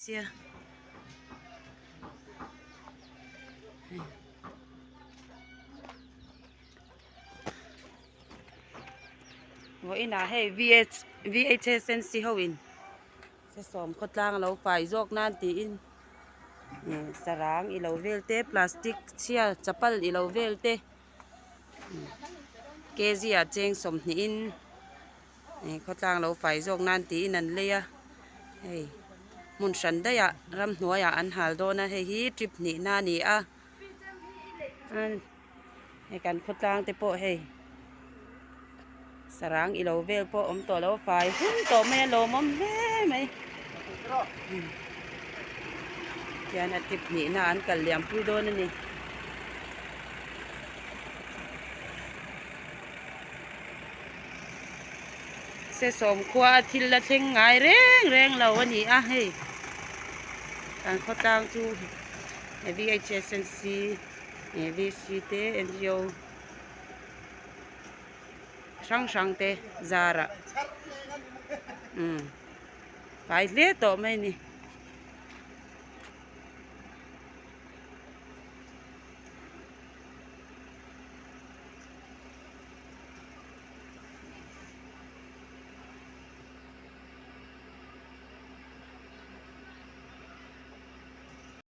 Sia vawiinah hei VH VHSNC ho in sesawm khawtlang lo fai zawk nan tiin eh sarang ilo vel te plastic chhia chapal ilo vel te kg ah cheng sawmhnih in. Eh khawtlang lo fai zawk nan tiin an lei a hei hmun hran daih ah ramhnuai ah an hal dawn a hei hi trip hnih na a ni a hei kan khawtlang te pawh hei sarang ilo vel pawh awm tawh lo a fai hun tawh mai a lawmawm hle mai tihian a trip hnih na an kal liam pui dawn a ni. Sesawm khua a thil la thleng ngai reng reng lo a ni a hei kan khawtlang chu VHSNC VC te NGO hrang hrang te zarah umm fai hle tawh mai a ni.